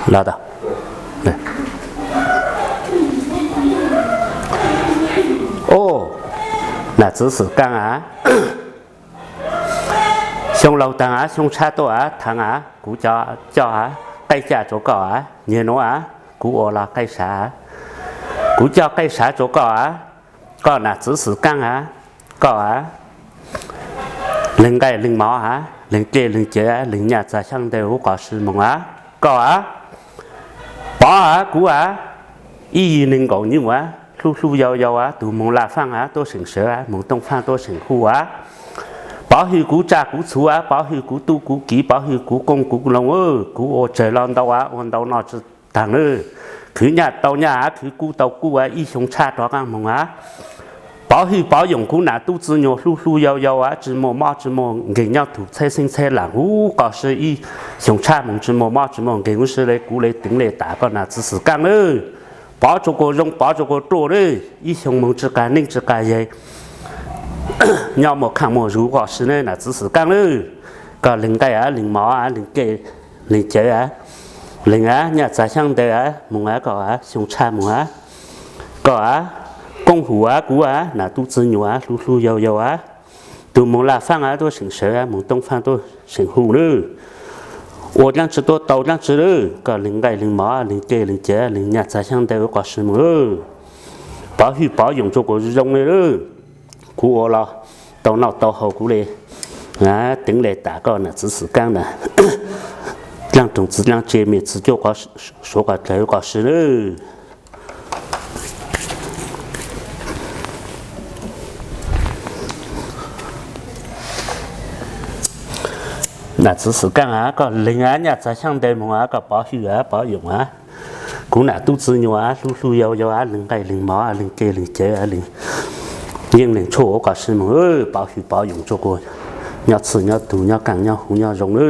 Los tau. Au, nam txwv Xwm Kaaj a, xyoo laug taag a, xyoo tshaj tuaj a, thaam a, kuv coj qaij caj rua koj a, nyem nuav a, kuv ua los qaij sav, kuv coj qaij sav rua koj a, koj nam txwv Xwm Kaaj a, koj a, leeg nqaij leeg mov a, leeg dlej leeg cev a, leeg nyaj txag xyaab ntawv huv qos sib moog a, koj a, pov a kuv a, ib yig neeg nkaum nyuj a, hlub hlub yau yau a, tug moog laj faaj a tuab seem sawv a, moog tooj faaj tuab seem hu a, pov hwm kuv tsaj kuv txhu a, pov hwm kuv tub kuv kiv, pov hwm kuv qoob kuv loo, kuv ua tsawg los ntau a, ua ntau noj tsi taag a, khwv nyaj tau nyaj a, khwv kub tau kub a, ib xyoo tshaj rov qaab moog a, pov hwm pov yoom kuv nam tub txwv nyuas hlub hlub yau yau a, tsi muaj mob tsi muaj nkeeg nyob tug txhab xeeb txhab laam huv qos sib, ib xyoo tshaj moog tsi muaj mob tsi muaj nkeeg huv si le, kuv le teev le tam koj nam txwv Xwm Kaaj a, pov rua kuas zoo pov rua kuas ruaj le, ib xyoo moog tsi qas neej tsi qas yaig, nyob muaj khaaj muaj zug huv qos sib ne, nam txwv Xwm Kaaj a, koj leeg nqaij a, leeg mov a, leeg dlej leeg cev a, leeg a, nyaj txag xyaab ntawv a, moog a koj a, xyoo tshaj moog a, koj a, qoob hum a kuv a, nam tub txwv nyuas a, hlub hlub yau yau a, tug moog laj faaj a tuab seem sawv a, moog tooj faaj tuab seem hu na, ua dlaab tsi tuab tau dlaab tsi na, koj leeg nqaij leeg mov, leeg dlej leeg cev, leeg nyaj txag xyaab ntawv huv qos sib moog, pov hwm pov yoom rua kuas zoo le, kuv ua los tau noj tau haus kuv le teev le tam koj nam txwv Xwm Kaaj na, dlaab roog txwv dlaab tse mej txwv cuab suav qos dlawg huv qos sib na. Nam txwv Xwm Kaaj a, koj leeg a, nyaj txag xyaab ntawv moog a, koj pov hwm a pov yoom a, kuv nam tub txwv nyuas a, hlub hlub yau yau a, leeg nqaij leeg mov a, leeg dlej leeg cev a, leeg yeej leeg tshuaj huv qos sib moog, pov hwm pov yoom rua kuas nyob txhwm nyob tug nyob kaaj nyob huv nyob zoo na.